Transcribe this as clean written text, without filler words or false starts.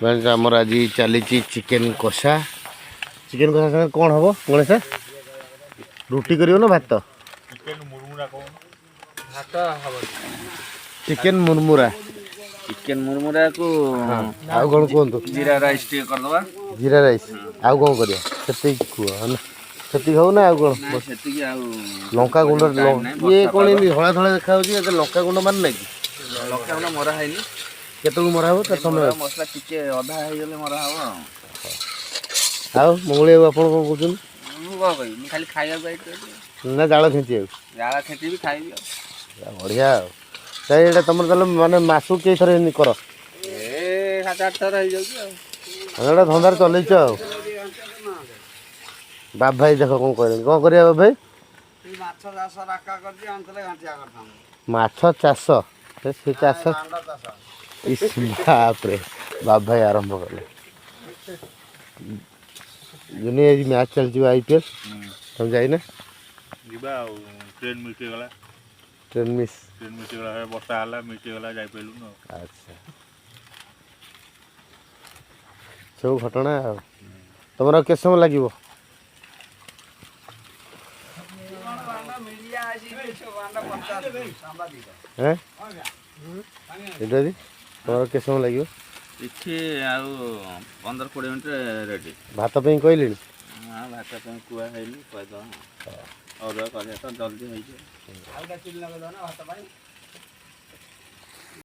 Friends, ଆମର ଆଜି ଚାଲିଛି ଚିକେନ୍ କଷା। ଚିକେନ୍ କଷା ସାଙ୍ଗେ କ'ଣ ହେବ ଗଣେଶ? ରୁଟି କରିବ ନା ଭାତ? ଚିକେନ ମୁର୍ମୁରା କହୁନ। ଭାତ ହବ। ଚିକେନ୍ ମୁର୍ମୁରା। ଚିକେନ ମୁରମୁରାକୁ ଆଉ କ'ଣ କୁହନ୍ତୁ? ଜିରା ରାଇସ୍ ଟିକେ କରିଦେବା। ଜିରା ରାଇସ୍। ଆଉ କ'ଣ କରିବା, ସେତିକି କୁହ ହେଲା। ସେତିକି ହଉ ନା ଆଉ କ'ଣ? ନାଇଁ, ସେତିକି ଆଉ। ଲଙ୍କା ଗୁଣ୍ଡ ଟାଇମ୍ ନାହିଁ, ଇଏ ବର୍ଷା କ'ଣ ପାଗ। ଏମିତି ଧଳା ଧଳା ଦେଖାଯାଉଛି? ଏତେ ଲଙ୍କା ଗୁଣ୍ଡ ମାନେ ନାଇଁ କି? ଲଙ୍କା ଗୁଣ୍ଡ ମରା ହେଇନି। କେତେବେଳକୁ ମରା ହବ ତାର ସମୟ ମରା ଅଛି। ମସଲା ଟିକେ ଅଧା ହେଇଗଲେ ମରା ହବ ଆଉ। ଆଉ ମଙ୍ଗୁଳି ବାବୁ, ଆପଣ କ'ଣ କହୁଛନ୍ତି? ମୁଁ କ'ଣ କହିବି? ମୁଁ ଖାଲି ଖାଇବାକୁ ଆଇଛି। ନା ଜାଳ ଖେଞ୍ଚିବାକୁ? ଜାଳ ଖେଞ୍ଚିବି, ଖାଇବି ଆଉ। ବଢ଼ିଆ। ଆଉ ତାହେଲେ ଏଇଟା ତମର ତାହେଲେ ମାନେ ମାସକୁ କେଇ ଥର ଏମିତି କର? ଏ 7-8 ଥର ହେଇଯାଉଛି ଆଉ। ମାନେ ଗୋଟେ ଧନ୍ଦାରେ ଚଲେଇଛ ଆଉ। ବାପ ଭାଇ ଦେଖ କ'ଣ କହିଲେଣି। କ'ଣ କରିବା ବାପ ଭାଇ? ମାଛ ଚାଷ ରାକା କରିଛି, ଆଣିଥିଲେ ଘାଣ୍ଟିଆ କରିଥାନ୍ତୁ। ମାଛ ଚାଷ, ସେ ଚାଷ। ମାଣ୍ଡ ଚାଷ। ଇସ୍, ବାପରେ, ବାପ ଭାଇ ଆରମ୍ଭ କଲେ। ଜୁନି, ଆଜି ମ୍ୟାଚ୍ ଚାଲିଯିବ ଆଇପିଏଲ୍, ତମେ ଯାଇନା? ଯିବା ଆଉ, ଟ୍ରେନ୍ ମିସ୍ ହେଇଗଲା। Train miss? Train miss ହେଇଗଲା, ବର୍ଷା ହେଲା, ମିସ୍ ହେଇଗଲା, ଯାଇପାରିଲୁନୁ ଆଉ। ଆଚ୍ଛା, ସବୁ ଘଟଣା। ଆଉ ତମର ଆଉ କେତେ ସମୟ ଲାଗିବ? ମିଡ଼ିଆ ଆସିକି ବାଣ୍ଡ ପଚାରୁଛି ସାମ୍ବାଦିକ। ହେଁ, ଏଇଟା ତମର କେତେ ସମୟ ଲାଗିବ? ଏଠି ଆଉ 15-20 ମିନିଟ୍ ରେଡ଼ି। ଭାତ ପାଇଁ କହିଲେଣି? ହଁ, ଭାତ ପାଇଁ କୁହା ହେଇନି, କହିଦେବା। ଅରୁଆ କରିବା ତ ଜଲ୍ଦି ହେଇଯିବ। ଆଉ ଗୋଟେ ଚୁଲି ଲଗେଇଦବ ନା ଭାତ ପାଇଁ।